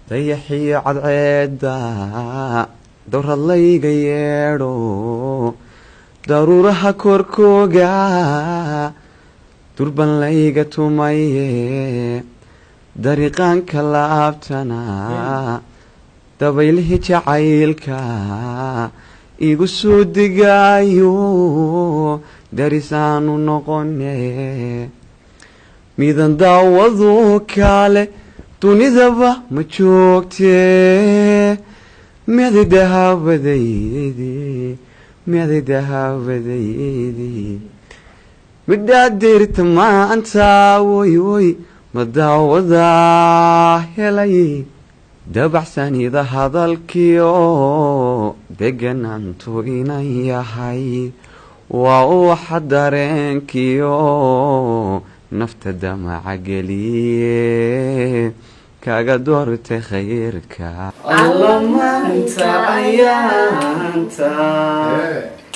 Dayaxiyo cadceedda dowrad layga yeedho, daruuraha korkooga durban layga tumaye, dariiqaanka laabtana dabaylihii jacaylka igu soo degaayo, darisaanu noqone midan daawado kale dunidaba ma joogtee. Meeday dahabadaydi, meeday dahabadaydi, midhaa deyrta maanta, woy woy, ma daawadaa helay? Dabacsanida hadalkiio deganaantu inan yahay waa uwaxa dareenkiio nafta damaca geliye, kaga doortay khayrka. Alla maanta ayaanta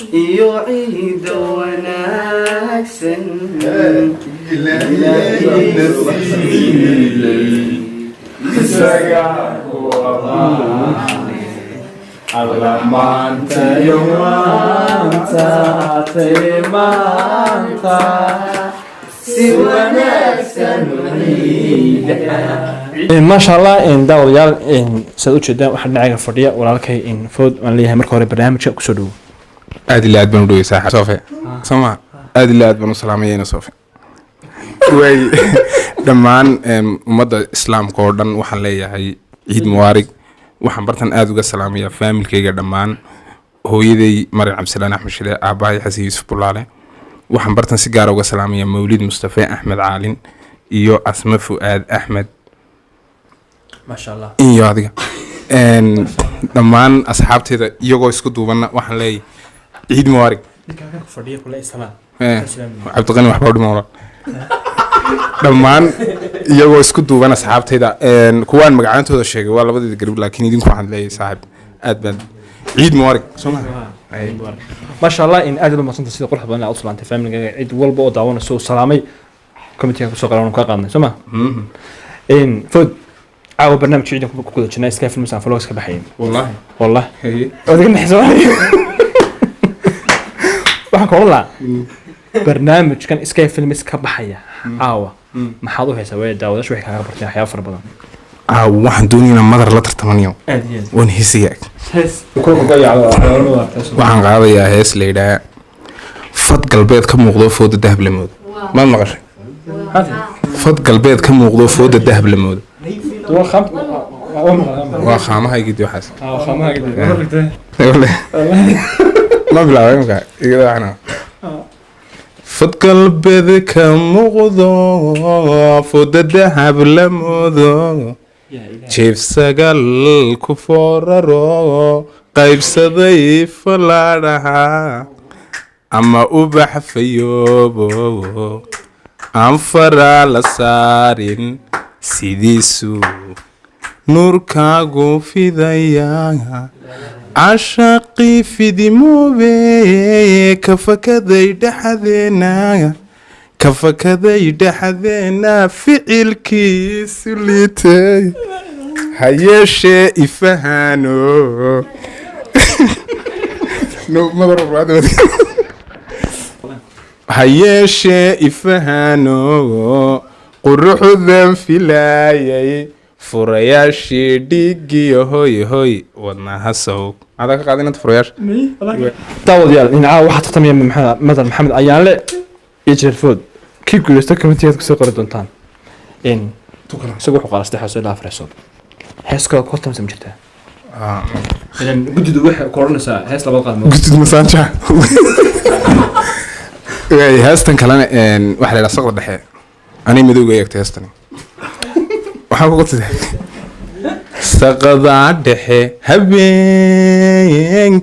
iyo ciida wanaagsan. Isaga ku amaane alla maanta iyo maanta tay maanta si wanaagsan. Maasha Allah, daawadayaal, saad ujeedaan waxaa dhinacayga fadhiya walaalkay Food. Waan leeyahay marka hore barnaamijka kusoo dhowo. Aad ila aad baan u dhowey saaxib Soofe, sooma? Aad ila aad baan u salaamayayna Soofe. Way dhammaan ummadda islaamka oo dhan waxaan leeyahay ciid mubaarig. Waxaan bartan aad uga salaamayaa faamilkayga dhammaan, hooyaday Maryam Cabdisalaan Axmed Shile, aabbahay Xasan Yuusuf Bulaale. Waxaan bartan si gaara uga salaamayaa Mawlid Mustafe Axmed Caalin iyo Asme Fu'aad Axmed. Maasha Allah. Iyo adiga. Dhammaan asxaabteeda iyagoo isku duubanna waxaan leeyahay ciid mubaarig. Ninka halkan ku fadhiya kule islaam. Cabdiqani waxba u dhima walaal. Dhammaan iyagoo isku duuban asxaabtayda, kuwaan magacaantooda sheegay waa labadeeda garib, laakiin idinku waxaan leeyahay saaxib aad baan ciid mubaarig, soo ma? Maasha Allah, in aad u madsanta sida quruxda badan aad u salaantay familigaaga. Cid walba oo daawanayso uu salaamay committee kusoo qaran ka qaadnay, soo ma? Food, caawa barnaamijka ciidan ku guda jirnaa, Sky Films and Vlogs ka baxayay. Wallahi. Wallah. Haye. Waad iga naxisa. Waxaan ka oran lahaa barnaamijkan Sky Films ka baxaya caawa maxaad u haysaa? Waaya daawadashu waxay kaaga barteen waxyaaba fara badan. Caawa waxaan doonaynaa madar la tartamanayo. Aad iyo aad. Waan heesayaa. Hees. Waxaan qaadayaa hees la yidhaha "Fad Galbeed Ka Muuqdo Fooda Dahab La Moodo". Maad maqashay "Fad Galbeed Ka Muuqdo Fooda Dahab La Moodo"? Waa khaamahaygii waxaas. Ma bilaabay imka igada waxna. Fad galbeed ka muuqdo fooda dahab la moodo, jiif sagal ku fooraro qaybsaday falaadhaha, ama ubax fayoobo aan faraa la saarin, sidiisuu nuurkaagu fidaya, cashaqii fidimoobe, ka fakaday dhexdeena, ka fakaday dhexdeena, ficilkiisu liitay, ha yeeshee ifahano. No, madar ha yeeshee ifahano, quruxdan filaayay, furayaashii dhiigiyo hoy hoy wadnaha sow adaa ka qaadin inta furayaasha. Daawadayaal, dhinaca waxaa tartamaya Maxamed Madar Maxamed Ayaanle iyo Jireer Food. Kii guuleysta committeegaad kusoo qori doontaan in isagu wuxuu qaadaa saddex heesood ilaa afar heesood. Hees kale ku tartamsa ma jirtaa? Ilan guddidu waxay ku odhanaysaa hees labaad qaad. Gudid masaanja. Waay, heestan kalena waxaa la yidhaha "Saqda Dhexe". Anay madowga eegtay heestani. Waxaan kugu tidhi saqada dhexe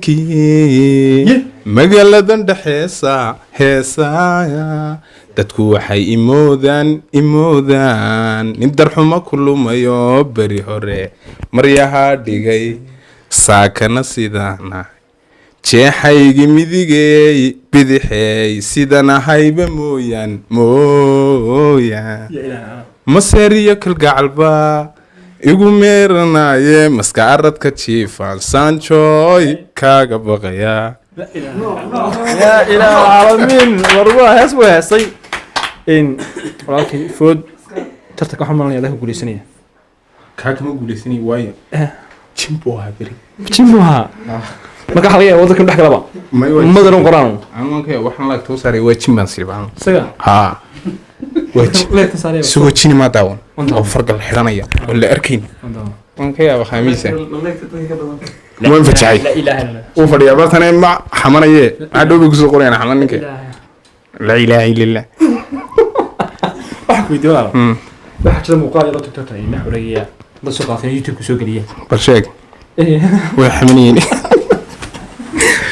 habeenkii magaaladan dhexeesa heesaaya, dadku waxay imoodaan imoodaan nin darxumo ku lumayo, beri hore maryaha dhigay, saakana sidaana jeexaygi midigeey bidixeey sidan ahayba mooyaan mooyaan, maseeriyo kalgacalba. Igu meeranaye maska aradka jiifaan Sanchoy kaaga baqayaa. Yaa ilaah caalamiin, war waa hees, buu heesay. In walaalkay Food tartanka waxaan malanaya adaa ku guuleysanaya. Kaa kama guuleysanay, waayo jin buu ahaa beri. Jin buu ahaa. Marka waxaa laga yaaba waddankan dhex galaba madaran qoraan. Anuanka waxaan laagta u saaray waa jin baan siibaan. Isaga. Haa, waa jin. Leegta saaraya. Isagoo jini maa daawan oo fargal xidhanaya oo la arkayn. Waan ka yaaba khamiisa waan fajacay. La ilaaha illa. Uu fadhiyaa bartane, ma xamanaye, maxaa dhow bay kusoo qorayaan xaman ninka. Laa ilaaha illa Allah. Waxaan ku weydiin walaal, waxaa jira muuqaal yaroo TikTok ay dhex wareegaya, dad soo qaatay, YouTube ku soo geliya. Bal sheeg, way xamanayeen.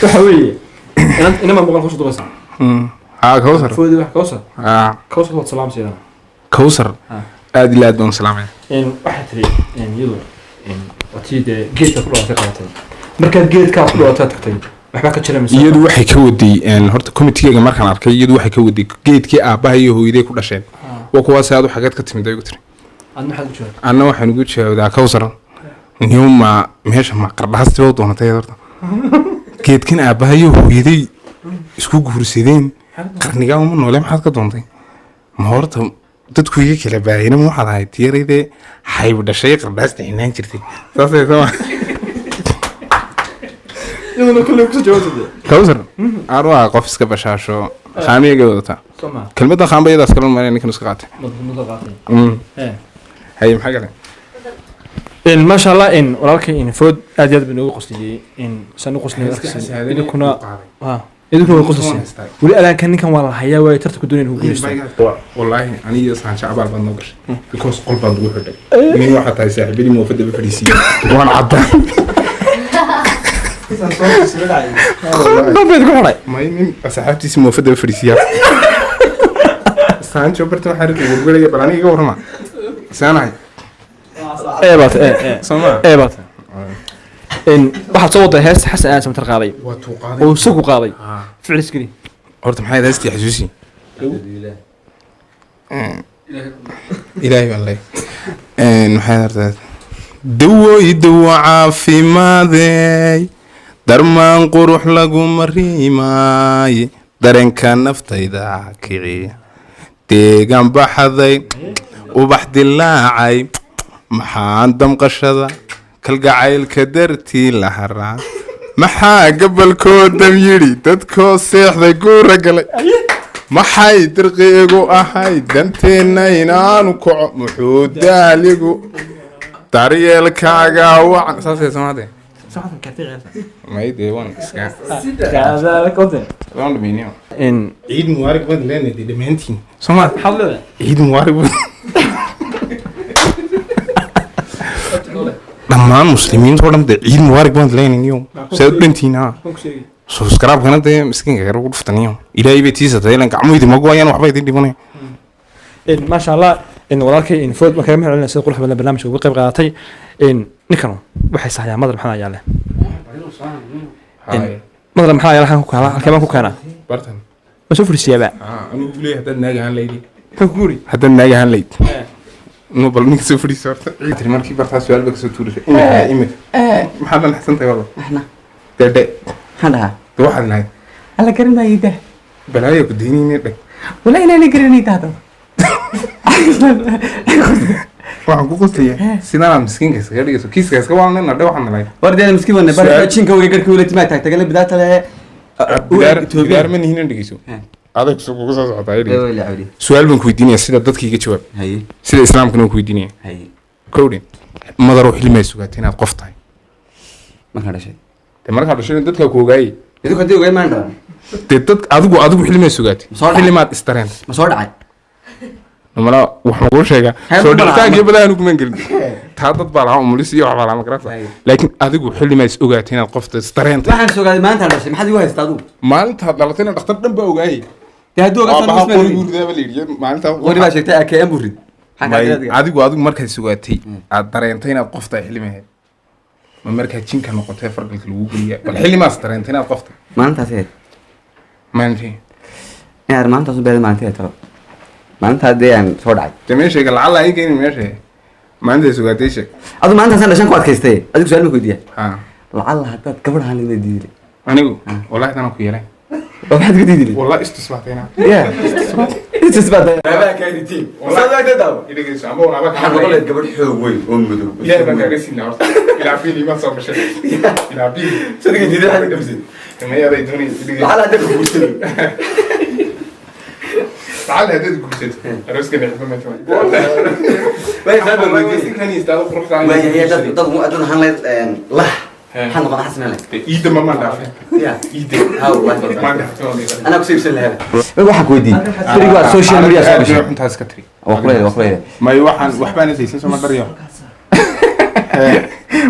Waxa weeye inamaa muuqaal kusoo dubaysaa. Haa, Kawsar. Foodi wax Kawsar. Haa. Kawsar waad salaamsiidaa. Kawsar. Aad ila aad baan u salaamaya. Waxay tiri iyadu waa tii dee geedka ku dhalatay qabatay. Markaad geedkaa ku dhalatay tagtay, waxbaa ka jira mise? Iyadu waxay ka waday horta committee-ga markaan arkay, iyadu waxay ka waday geedkii aabbaha iyo hooyaday ku dhasheen waa kuwaas. Aad xageed ka timid ay ugu tiri. Aad maxaad u jawaabtay? Anna waxaan ugu jawaabdaa, Kawsar, niw ma meesha ma qardhaasti ba doonatay horta? Geedkan aabbaha iyo hooyaday isku guursadeen qarnigaa uma noole, maxaad ka doontay? Ma horta dadku iga kala baahina, ma waxaad ahayd tiyaraydee xayb dhashay qardhaasta xinaan jirtay saasay sama? Iyaduna kolley kusoo jawaabtay. Kawsar aar waa qof iska bashaasho, khaamiyaga wadataa. Soo ma? Kelmadda khaamba iyadaas kala maray, ninkan iska qaatay. Muddo qaatay. Haye, maxaa kale? Maasha Allah, walaalkay Food aad iyo aad buu noogu qosliyey. Saan u qosliyay idinkuna, ha, idinkuna way qosliseen. Weli alaankan ninkan waa la hayaa, waayo tartanku doonaya inuu guuleysto. Wallaahi aniga Saanjo abaal baad noo gashay, because qol baad lagu xidhay. Nin waxaa tahay saaxiibadii moofadaba fadhiisiiyey, waan caddaan. Dhan bayd ku xidhay. May, nin asxaabtiisi moofadaba fadhiisiiyaa Saanjo barta waxaa rid warwaraya. Bal aniga iga warrama, saanahay? Ee baat ee ee. Soo ma? Ee baat waxaad soo waday heesta Xasan Aadan Samatar qaaday. Waa tuu qaaday. Oo isagu qaaday ficil iskeli. Horta maxay heestii xasuusi? Ilaahay baan leeyahay. Maxay horta dawoy dawo caafimaadey, darmaan qurux laguma riimaaye, dareenka naftayda kiciya, deegaan baxaday, ubax dilaacay, maxaan damqashada kalgacaylka dartii la haraa, maxaa gabalkoo dam yidhi, dadkoo seexday guura galay, maxay dirqiigu ahayd danteenna inaanu kaco, muxuu daaligu daryeelkaaga wacan saasay samaade. May dee waan iska waan dhamayniyo. Ciid mubaarak baad leenahay dhammaantiin, soo ma? Maxaad leedahay? Ciid mubaarak baad dhammaan muslimiinta oo dhan dee, ciid mubaarak baad leenahay saa u dhantiin. Ha, subscribe-kana dee miskiinka kare ugu dhuftaniyo. Ilaahay bay tiisatay ilan gacmoydi ma goayaan, waxba idin dhimanaya. Maasha Allah, walaalkay Food waan kaga mahad celinaya sida qurux badan barnaamijka uga qayb qaadatay. Ninkan waxay saxayaan Madar Maxamed ayaa leh. Madar Maxamed ayaa halkan ku keenaa, halkee baan ku keenaa? Bartan. Ma soo furisiyaaba? Anigu leeyahay haddaad naag ahaan laydin. Muxuu ku guri? Haddaad naag ahaan layd no, bal ninka soo fadhiisa horta. Ciid tiri markii bartaa su-aal ba kasoo tuurisay imika imika. Maxaad la naxsan tahay wala? Maxna? Dee dhe. Maxaan dhahaa? Dee waxaad lahayd. Alla garan maayo dah. Balaayo ku daynayne dheg. Wala inaana garanay dahdo. Waxaan ku qoslayaa sidaanaad miskiinka iskaga dhigayso, kiiska iska waalnayna dhe waxaan nalahay. War dee miskiin wana bar jinka wega garhka wala timaa taag tagale bidaata le. Bidaar ma nihinan, dhegeyso, adag kugu soo socotaa, i dhegeyso. Su-aal baan ku weydiinaya, sida dadka iga jawaab. Haye. Sida islaamkana waan ku weydiinaya. Haye. Kowdhin madarow, xilmay sugaatay inaad qof tahay? Markaan dhashay. Dee markaa dhashay dadkaa ku ogaayey. Idinku haddii ogay maan dhalan. Dee dad adigu xilmay sugaatay? Soo dhacay. Xillimaad isdareentay? Ma soo dhacay? Mala waxaan kuu sheegaa. Heer soo ma laha. dhicitaankiyo badaanu kuman gelin, taa dad baa lahaa umulis iyo waxbaa lahaa magarata, laakiin adigu xillimaa is ogaatay inaad qofta isdareentay? Waxaan sogaaday maalintaan dhashay. Maxaad igu haystaa adigu? Maalintaad dhalatayna dhakhtar dhan baa ogaayey. Dee hadduu ogaa Aabaha qori guridaa baa la yidhi maalintaa. Qori baa sheegtay AKM buu rid. Maxaan kaa May- diray adiga? Adigu markaad sugaatay aad dareentay inaad qof tahay xilli mahayd? Ma markaad jinka noqotay fargalka lagu geliya? Bal xillimaas dareentay inaad qof tahay? Maalintaas ahayd. Maalintii? Inaad maalintaas u beeday, maalintii talo, maalintaa dee aan soo dhacay. Dee meeshayga lacala ay keenin meesha. Maalinta sugaatay sheeg. Adu maalintaasaan dhashan ku adkaystay. Adigu su'aal ma ku weydiiya? Ha. Lacalla haddaad gabadh ahaan lahayd diidi. Anigu wallahi tanaan ku yeelay. Oo maxaad ku diidi? Wallahi istusbaatayna. Ya istusbaatay. Idhegeyso, amba walaaba Waxaan noqon lahayd gabadh xoog weyn oo madow. Ilaahay baan kaaga siinaa horta. Ilaa biil imaan soo gashay. Ilaa biil. Sadiga diiday waxaad gabsid. Mayaday doonaysa, idhegeyso. Lacalla haddaad ku guursato. Lacalla haddaad guursato. Arooska nixba ma tahay. Way su'aal baan weydiiyey. Ninkan istaado quruxda. Waayahay, dad dad ahaan lahayd lah. Maxaad noqon xasan lahayd? Iida ma maan dhaafay. Ya. Iida. Ha, wallahi. Maan dhaafay. Anaa ku iibsan lahaa. Waxaan ku weydiiyey. Beriga waa social media soo gashay. Xuntaas ka tiri. Waa kuleeyahay, waa kuleeyahay. May waxaan waxbaan isaysan soo ma dharyo.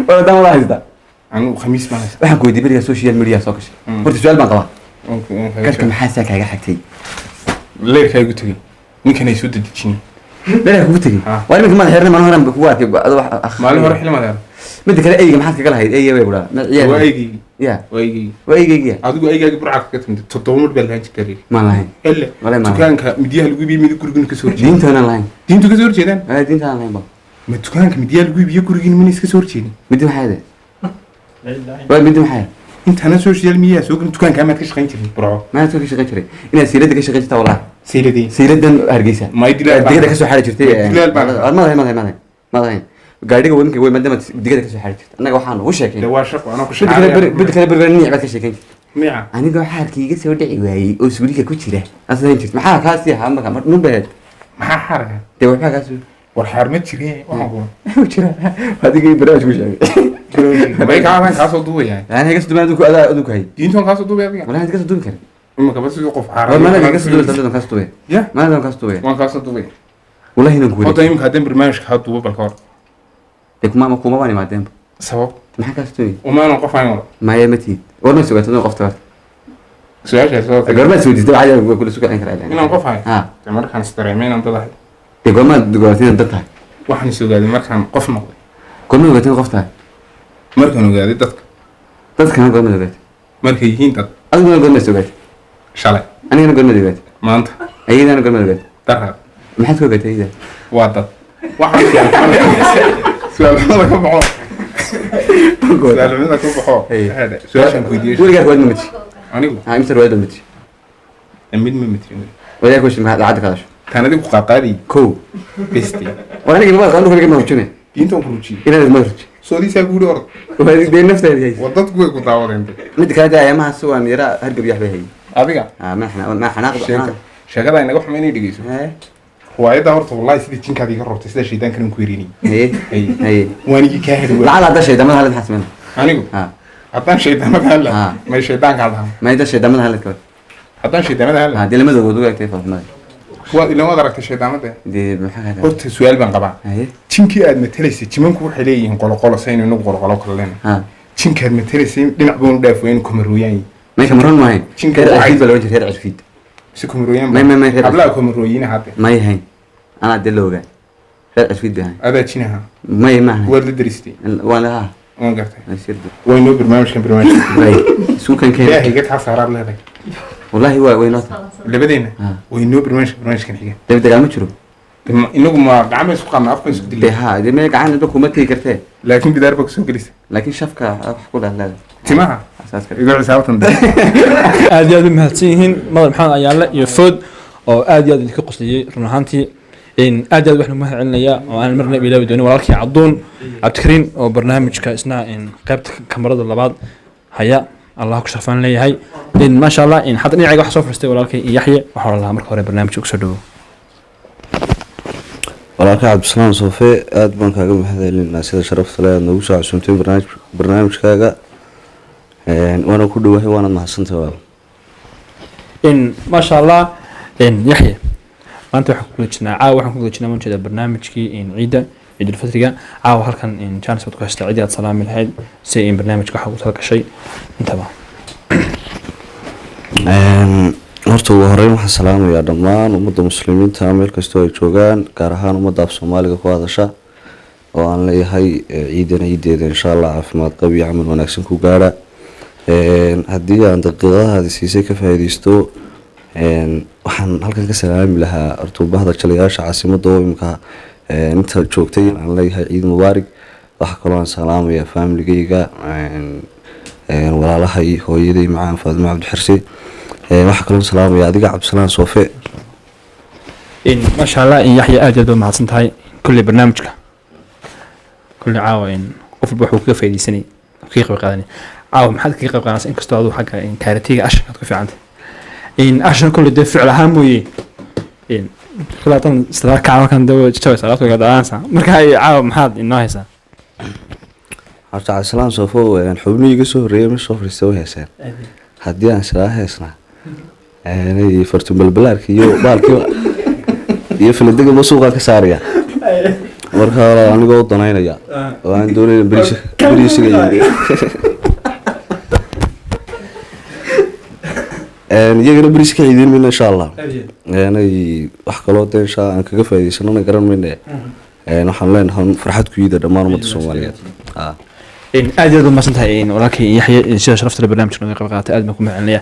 Wala daan wala haysta. Anigu khamiis baan haystaa. Waxaan ku weydiiyey beriga social media soo gashay. Horta su'aal baan qabaa. Garka maxaa saa kaaga xigtay? Leerkaa igu tegey. Ninkan ay soo dedejin. Leerka kugu tegey. Ha. Waa iminka madax xirnay maalin horan kugu arkay adoo wax. Maalin hore xilli madaan. Midda kale eyga maxaad kaga lahayd? Eyga way guraa. Waa eygeygi. Ya. Waa eygeygi. Waa eygeygiya. Adigu eygaagi burcad kaga timid 7 mar baa lahaan jirtaa reer. Maan lahayn. Elle. Walay maan. Dukaanka midyaha lagu iibiyo mid gurigiina kasoo horjeeda. Diintoonaan lahayn. Diintu kasoo horjeedaan? Walay diintaan lahayn ba. Ma dukaanka midyaha lagu iibiyo gurigiina mana iska soo horjeedin? Midi maxay ahayd? Waa midi maxay ahayd? Intaana social media soo gelin dukaanka maad ka shaqayn jirin burco. Maad ka shaqayn jiray. Inaad siiladda ka shaqayn jirtaa wallahi. Sayladii. Siiladan Hargeysa. Ma dilaal baan. Digada ka soo xari jirtay. Ma dilaal baan. Ma lahayn, ma lahayn, ma lahayn. Ma lahayn. Gaadhiga weynka weyn maadaama digada ka soo xari jirtay. Annaga waxaan u sheekayn. De waa shaqo anoo ku Mid kale beri, mid kale beri niic baad ka sheekayn jirtay. Mica. Anigoo xaarkii iga soo dhici waayey oo suuliga ku jira. Asadan jirtay. Maxaa kaas yahaa marka mar nun baad. Maxaa xaarka? Dee waxba kaas War xaar ma jireen waxaan ku. jira. Adiga barnaamij ku sheegay. May kaadan kaasoo duubayaa. Aan iga soo duubay adigu adaa adigu hay. Diintoon kaasoo duubay adiga. Walahi iga soo duubi karin. Imika bas sidii qof xaar. War maana iga soo duubay dadkan kaas duubay. Ya. Maana kaas duubay. Waan kaasoo duubay. Wallahi inaan ku Horta wareegay. imika haddaan barnaamijka haa duubo bal ka hor. Dee kuma baan imaadeen. Sabab. Maxaa kaas duubay? Umaanan qof aan wada. Maya ma tihid. War ma sugaatay qofta horta. Su-aashaas waa Goorma isweydiistay waxaa kula sugacin karaa ilaa. Inaan qof ahay. Ha. Dee markaan is dareemay inaan dad ahay. Dee goorma goortay dad tahay. Waxaan is ogaaday markaan qof noqday. Goorma ogaatay qof tahay. Markaan ogaaday dadka. Dadkana goorma ogaatay. Markay yihiin dad. Adiguna goorma is ogaatay. Shalay. Anigana goorma ogaatay. Maanta. Ayadana goorma ogaatay. Daraad. Maxaad ku ogaatay ayada? Waa dad. Waxaan su'aalnimada ka baxo. Su'aalnimada ka baxo. Hey. Su-aashaan ku weydiiyey. Weligaa riwaayad ma matish. Anigu Ha, imse riwaayad ma matish. Mid ma mitrin. Weligaa ku heshin maxaad lacagta ka hadasho. Taan adigu qaaqaadayay. Kow. Besti. War aniga ma qaando weligaa ma rujine. Diintoon ku rujiyey. Inaad ma ruji. Soodiisaa guuri orod. Waa dee naftaada haysa. War dadku way ku daawadeen. Midda kale dee ayaamahaas waan yaraa hargab yax bay hayay. Adiga. Ha, ma xanaaq ma xanaaq. Sheekada inaga xuma inay dhegeyso. Haye. Riwaayadda horta wallahi sidii jinkaad iga roortay sida shaydaankan ku yeerinayay. Haye. Haye. Haye. Waanigii kaa heli waayey. Lacala hadda shaydaamada halad maxaa sameynaa? Anigu. Ha. Haddaan shaydaamada hadla. Ha. May shaydaanka hadlaan. Ma inta shaydaamada halad ka. Haddaan shaydaamada hadla. Ha, dee lamadooda ugu egtay farxumada. Waad ilan waad aragtay shaydaamada. Dee maxaa ka Horta su'aal baan qabaa. Haye. Jinkii aad matalaysay jimanku waxay leeyihiin qoloqolo saynu inagu qoloqolo kala leenahay. Ha. Jinkaad matalaysay dhinac baan u dhaaf waynu kamarooyaan yihiin. May kamarun maahayn. Jinka Reer waxay- Cirfiid baa loohan jiray, reer Cirfiid. Mise kamarooyaan May- reer- hablaha kamarooyina hadde. May hayn. Anaa dee la ogaa. Reer Cirfiid bay ahayn. Adaa jinaha. May ma ahayn. Waad la daristay. Waan lahaa. Waan gartay. Waan sirdo. Waynoo barnaamijkan barnaamijkan. Way. Iskuulkan keen. Ilaahay iga kaa saaraad leedahay. Wallahi waa way noo tahay. Labadeena Ha. waynoo barnaamijkan barnaamijkan xiga. Dee dagaal ma jiro. Dee inagu ma gacan bay isku qaadnaa afka isku Dee dilay. ha, dee mee gacan dadba kuma tegi kartee. Laakiin bidaar baa kusoo gelisa. Laakiin shafka wax ku leh leedahay. Timaha. Asaaska. Iga xisaabtan dee. Aad iyo aad u mahadsan yihiin Madar Maxamed Ayaale iyo Food oo aad iyo aad idinka qosliyey run ahaantii. In aad iyo aad waxaan u mahad celinayaa oo aan marna ilaawi doonin walaalkii Cabduun Cabdikariin oo barnaamijka isna in qaybta kamarada labaad haya. Allah ku shafaan leeyahay. In maasha Allah in hadda dhinacayga wax soo furistay walaalkay Yaxye, waxaan lahaa marka hore barnaamijka ku soo dhawo. Walaalka Cabdisalaam Soofe, aada baan kaaga mahadcelinaynaa sida sharafta leh aad noogu soo casuumtay barnaamijkaaga. Waana ku dhowahay, waanaad mahadsantahay walaal. In maasha Allah in Yaxye maanta waxaan ku guda jirnaa caawa, waxaan ku guda jirnaa maan jeeda barnaamijkii in ciidda ciidulfitriga. Caawa halkan in chance baad ku haystaa ciddii aad salaami lahayd si in barnaamijka waxa ugu tala gashay intaba. Horta ugu horeyn waxaan salaamayaa dhammaan ummadda muslimiinta meel kastoo ay joogaan, gaar ahaan ummadda af Soomaaliga ku hadasha, oo aan leeyahay ciidan ciideeda insha Allah caafimaad qab iyo camal wanaagsan ku gaadha. Haddii aan daqiiqadahaadi siisay ka faa'iidaysto, waxaan halkan ka salaami lahaa horta bahda jalayaasha caasimadda oo imika Inta joogtay aan leeyahay ciid mubaarig. Waxaa kaloo aan salaamayaa faamiligayga, walaalahay, hooyaday macaan Faadimo Cabdixirsi. Waxaa kaloo salaamaya adiga, Cabdisalaan Soofe. Maasha Allah, Yaxya, aad iyo aad baad mahadsan tahay. Kulley barnaamijka kulley caawa qof walba wuxuu kaga faaideysanay, kaga qayb qaadanay. Caawa maxaad kaga qayb qaadanaysa, inkastoo aduu xagga kaaratiga ashankaad ku fiicantay? Ashan kulley dee ficil ahaan mooye, kulley hadan islaa kaca markaan dee jabaysa alaabta gadaansa. Marka caawa maxaad inoo haysaa? Horta Cabdisalaan Soofo, xubnihii iga soo horreeyay ma soo fadhiista way heeseen. Haddii aan islaa heesnaa fartun balbalaarka iyo baalkii iyo filadegaba suuqaa ka saaraya. Marka walaal, anigoo u danaynaya oo aan doonayna beriisiga. Iyagana beris ka ciidin mayno insha Allah. Wax kaloo dee insha aan kaga faaidaysanona garan mayne. Waxaan leenahay farxad ku yiida dhammaan ummadda Soomaaliyeed. Aad iyo aad u mahadsan tahay walaalkay Yaxya, sida sharafta leh barnaamijka nooga qayb qaadatay. Aad baan ku mahadcelinaya.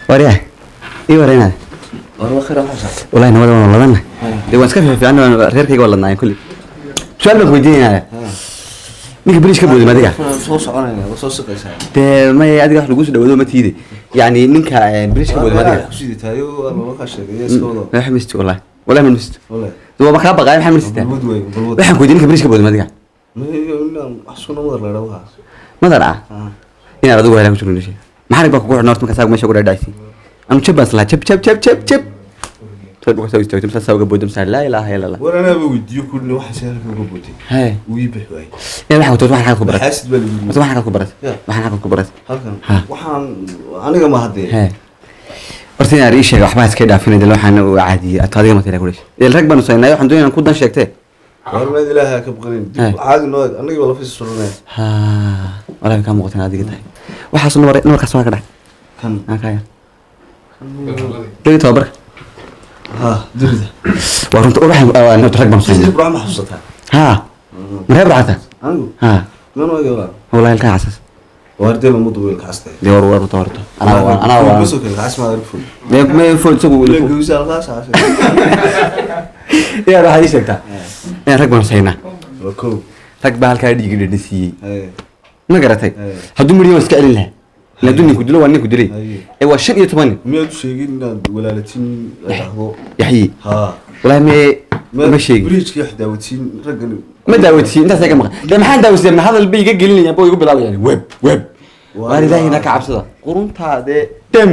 Waryaa, ii wareynaa. Wallahi nabada waan ladana dee, waan iska fiican, reerkayga waa ladnaayeen kulli. Su-aal baan ku weydiinayaa: ninka bridge ka booday adiga? Soo soconayna, waa soo shaqaysaa. Dee may, adiga wax lagu soo dhawaado ma tiide. Yani ninka bridge ka booday adiga? Kusiditaayo waa loola kaa sheegay, iska wado. Ma misto wallahi, wallahi ma misto. Wallahi. Waa kaa baqaay, maxaa mistaa? Balwad wey, balwad. Waxaan ku weydiin, ninka bridge ka booday adiga? Wax suna madar la dhahaa. Madar ah inaad adigu helaan ku jiro dhashay, maxaa baa kugu xidhan horta? Markaa saa meesha ku dhadhacsi anu jab baan islahaa, jab jab jab jab jab soo dhulka soo istaagto, masaa saa uga boodo, masaa laa ilaaha illa Allah. War anaaba weydiiyo kudhina waxa seelka uga bootay. Hee. Wuu ii bixi waayey. Inaad waxaan ku waxaan ku barat. Xaasid baa lagu yiri. Waxaan ku barat. Ya. Waxaan ku barat. Halkan. Ha. Waxaan aniga ma haddee. Hee, horta inaad ii sheega waxbaa iska dhaafin dee, waxaan u caadiyey ato adiga matala ku dhashay dee, rag baanu saynay, waxaan doonaya inaan ku dan sheegtee. War maad ilaaha ka baqanin. He. Dib caadi noo eg, anigii baa lafiisa suranaya. Ha, walahi kaa muuqatan adiga tahay waxaas nabar nabarkaas waa ka dhacay. Kan? Aan kaya dhigi tababarka. Ha, dunida. Waa runta waxaan rag baanu saynay. Burca ma xasuusataa? Ha, mareeb racata. Anigu? Ha. Man waagi walaa. Wallahi ilkaa casas. Waar dee lama dubo ilka caste. Dee war war runta horta anaa waa Masoo kale cas ma arag fog. Me food isagu. Ila gowsa alkaas cas. Yaa, waxaad ii sheegtaa inaan rag baanu saynaa. Waa kow. Rag baa halkaa dhiiga dhadhan siiyey. Haye. Ma garatay? Haye. Hadduu midhiyo waan iska celin lahaa ila hadduu ninku dilo waa ninku dilay. Haye. Ee waa 15 nin. Miyaad u sheegin inaad walaalatiin la dhahdo? Yaxyi? Ha. Wallahi me ma sheegin. Bridgekii wax daawatiin raggan. Ma daawodsiin, intaas ka maqan dee. Maxaan daawodsiiya? Ma hadal bay iga gelinayaan ba igu bilaabayaan web web. Waar ilaahina ka cabsada quruntaade dem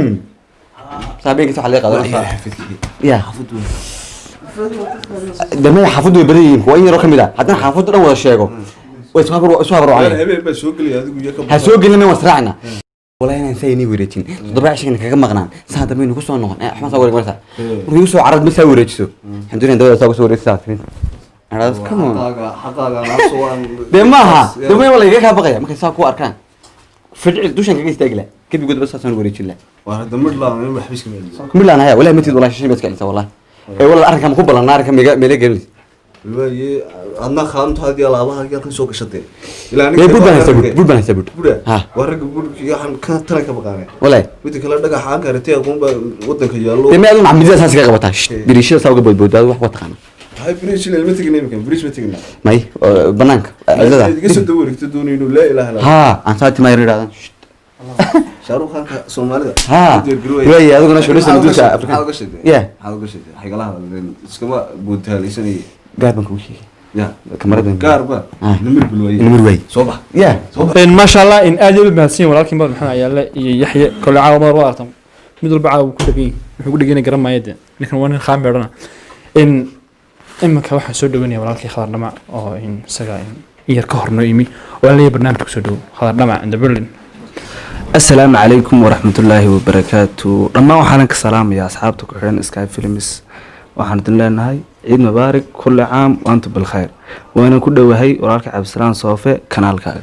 saabeynkiisa waxa laga qaadanaysaa ya damada. Xaafaddu way badan yihiin, waa in yaroo ka mid ah. Haddana xaafaddu dhan wada sheego way isu habar isu habar wacnaya. Habeen baa soo gelaya adigu iyo ka Ha soo gelin, waan israacna. Wallahi inaan saa inii wareejin 7 cishana kaga maqnaan, saa dambe nagu soo noqon waxbaan saa wareeg marsaa. Markii igu soo carad ma saa wareejiso, waxaan doonaya dabada saa uga soo wareegsa saa. Come on. Xaqaaga, xaqaaga naaso waan. Dee maaha, dee waa lagaga kaa baqaya markay saa ku arkaan, fidcil dushan kaga istaagi laha kadib godba saasaan wareejin laha. Waar hadda midlaan in waxba iska meel. Milaan haya wallahi matid, wallahi shishin baad iska celisa wallahi. Ee walaal, arrinka ma ku ballanaa? Arrinka miga meela gelinaysa? Waaye adna qaamto hadii alaabaha halkan soo gashatay ilaa. Dee bud baan haystaa, bud bud baan haystaa, bud. Buda. Ha. Waa ragga budka iyo waxaan ka talan ka baqaanay. Wallahi. Midda kale dhagaxa aan karatay aqoon baa wadanka yaallo. Dee ma adu macamidada saas kaga qabataa dariishada saa uga boodboodaa, wax waa taqaana. Hay, bridge ilaa ma tegin imika, bridge ma tegin. May, oo banaanka cidlada. Iga soo daba wareegto doonayno laa ilaaha illa. Ha, aan saa timaa yar idhahdaan. Shaaruq Khanka Soomaalida. Ha. Way adiguna shulisa dulka Afrika. Maxaad uga sheegtay? Yeah. Maxaad uga sheegtay? Waxay kala hadleen iskama boodtaalaysanayay. Gaar baan kugu sheegay. Ya. Kamarada. Gaar ba. Ah. Namir bilwaye. Namir waay. Soo bax. Ya. Soo bax. Maasha Allah, in aad iyo aad u mahadsan yihiin walaalkiin Badar Maxamed Ayaale iyo Yaxye. Kole caawa madar waa artan, mid walba caawa wuu ku dhegan yahay, wuxuu ku dhegan yahay garan maayo. Dee ninkan waa nin khaan beedhana. In iminka waxaan soo dhaweynaya walaalkii Khadar Dhamac oo in isaga in yar ka hor noo yimi oo aan leeyahay barnaamijka kusoo dhowo, Khadar Dhamac in the Berlin. Asalaamu calaykum waraxmatullaahi wabarakaatu. Dhammaan waxaanan ka salaamayaa asxaabta ku xidhan Sky Films. Waxaan idin leenahay ciid mubaarak, kulli caam wa antum bilkhayr. Waana ku dhowahay walaalka Cabdisalaan Soofe kanaalkaaga.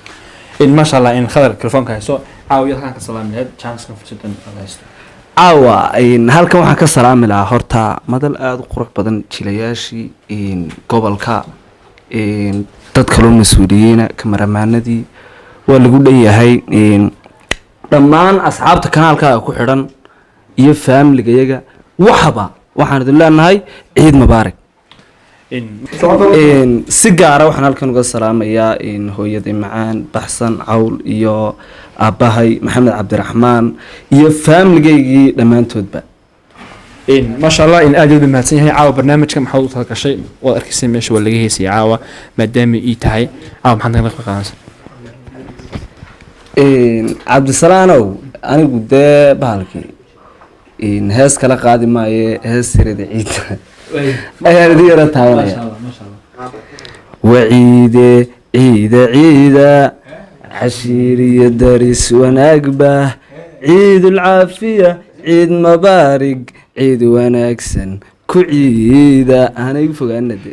In maasha Allah, in Khadar telefoonka hayso caawiya halkaan ka salaami lahayd, chancekan fursadan aad haysto. Caawa halkan waxaan ka salaami lahaa horta madal aada u qurux badan, jilayaashii gobolka, dad kaloo mas-uuliyiina, kamaramaanadii waa lagu dhan yahay, dhammaan asxaabta kanaalkaaga ku xidhan iyo faamiliga iyaga. Waxaba waxaan idin leenahay ciid mubaarak. Si gaara waxaan halkan uga salaamayaa hooyaday macaan Baxsan Cawl iyo aabbahay Maxamed Cabdiraxmaan iyo faamiligaygii dhammaantoodba. Maasha Allah, in aad iyo aad mahadsan yahay. Caawa barnaamijka maxaad u talagashay? Waad arkaysay, meesha waa laga heysayay caawa. Maadaama ii tahay caawa, maxaad nagala qayb qaadanaysaa? Cabdisalaanow, anigu dee bahalkii hees kala qaadi maaye, hees tirada ciidda ayaan idin yara taabanaya. Waciide ciida ciida, cashiir iyo daris wanaagba, ciidul caafiya, ciid mubaarig, ciid wanaagsan ku ciida, hana igu fogaanina de.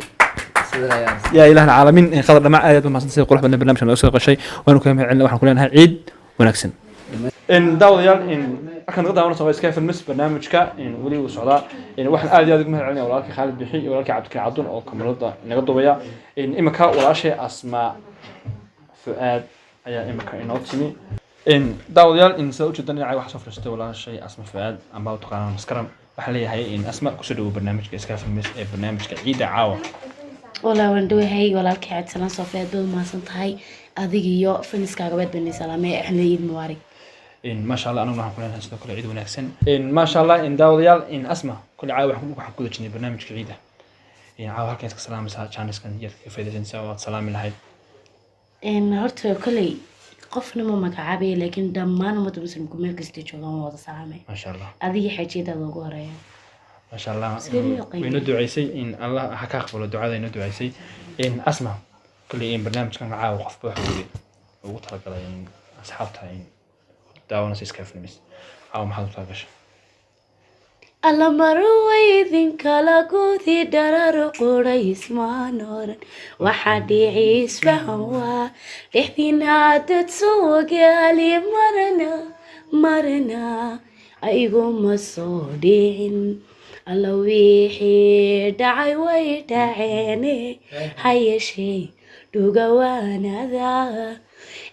Yaa ilaah alcaalamiin. Qadar dhamac, aad aad u mahadsan sida qurux badan barnaamijkan nooga soo qashay. Waanu kaga mahad celina. Waxaan ku leenahay ciid wanaagsan. Daawadayaal, halkan naga daawanaysa waa Sky Films. Barnaamijka weli wuu socdaa. Waxaan aad iyo aad ugu mahad celinaya walaalkii Khaalid Bixi iyo walaalkii Cabdikariin Cabdun oo kamarada inaga duubaya. Imika walaashay Asmaa Fu'aad ayaa imika inoo timi. Daawadayaal, sida ujeedan dhinaca waxaa soo fadhiistay walaashay Asma Fu'aad, amba u taqaanaan Maskaran. Waxaan leeyahay, Asma, kusoo dhawow barnaamijka Sky Films ee barnaamijka ciidda caawa. Walaa, waan dhawahay walaalkay Cabdisalaan Soofe. Aad baad umahadsan tahay adiga iyo faniskaaga. Baad bani salaamay Axmed. Ciid mubaarig. Maasha Allah, anaguna waxaan ku leenahay sidoo kale ciid wanaagsan. Maasha Allah. Daawadayaal, Asma kulli caawa waxaan ku guda jirnay barnaamijka ciidda. Caawa halkan iska salaamaysaa, jaaniskan yaad ka faaidaysanaysaa waad salaami lahayd? Horta kolley qofna ma magacaabaya, laakiin dhammaan ummadda muslimku meel kastay joogaan waa wada salaamay. Maasha Allah. Adiga xaajiyadaada ugu horeeya. Maasha Allah. Sidee loo qiimeeyaa? Waynoo duceysay, in Allah ha ka aqbalo ducada inoo duceysay. Asma, kulli in barnaamijkan caawa qofba waxa weye ugu talagalay in asxaabta in daawanaysa Sky Films, caawa maxaad u talagashay? Alla marwaydinkala gudi dhararo quraysmaan oran, waxaa dhici isfahan waa dhexdiina dad soogaali, marna marna ayguma soo dhicin. Alla wixii dhacay way dhaceene, ha yeeshee dhugawaanada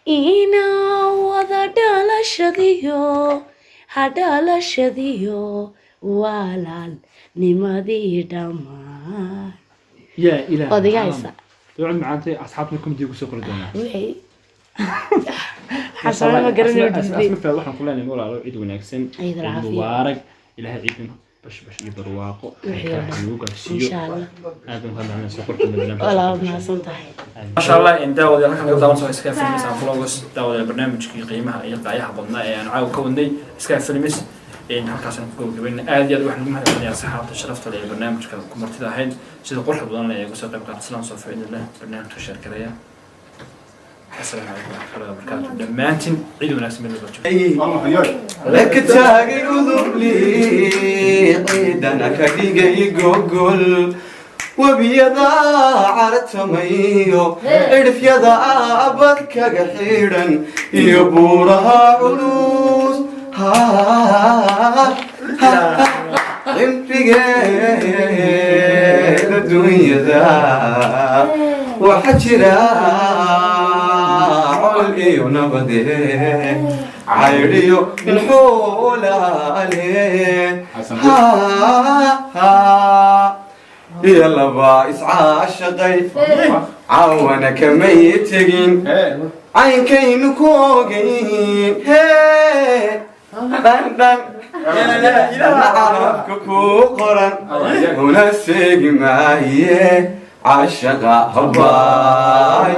inaa wada dhalashadiyo ha dhalashadiyo walaalnimadii dhammaan. Yaa ilaah. Odayga haysa. Ducad macaantay, asxaabtuna comment-iga kusoo qori doonaa. Wixii xasana ma garanayo dhintay. Asma Faad, waxaan ku leenahay walaalo ciid wanaagsan. Ciid ciid alcaafiya. Mubaarak. Ilaahay ciidan bash bash iyo barwaaqo Wixii oo dhan. nagu gaarsiiyo. Insha Allah. Aad baan ka mahadnaqay soo qorta barnaamijka. Walaa, waad mahadsan tahay. Maasha Allah. In daawadayaal halkan laga daawan soo Sky Films and Vlogs. Daawadayaal, barnaamijkii qiimaha iyo qaayaha badnaa ee aan caawa ka wadnay Sky Films halkaasaan ku gabagabayna. Aad iyo aad waxaan ugu mahadcelinayaa asxaabta sharafta leh ee barnaamijka ku martida ahayd, sida quruxda badan leh ee uga soo qayb qaatay. Islaan soo faa'iidada barnaamijka share gareeya. Asalaamu calaykum waraxmatullahi wabarakaatu. Dhammaantiin ciid wanaagsan meel walba joogto. Laka taagay udubli, ciidana ka dhigay gogol, webiyada cartamayo, cidhifyada abad kaga xidhan iyo buuraha culus, cimrigeeda dunyada waxa jira col iyo nabade, caydhiyo inxoolaale iyo laba iscaashaqay, caawana kamay tegin, caynkaynu ku ogayn dhandhan carabka ku qoran una seegi maaye, caashaqa habaay.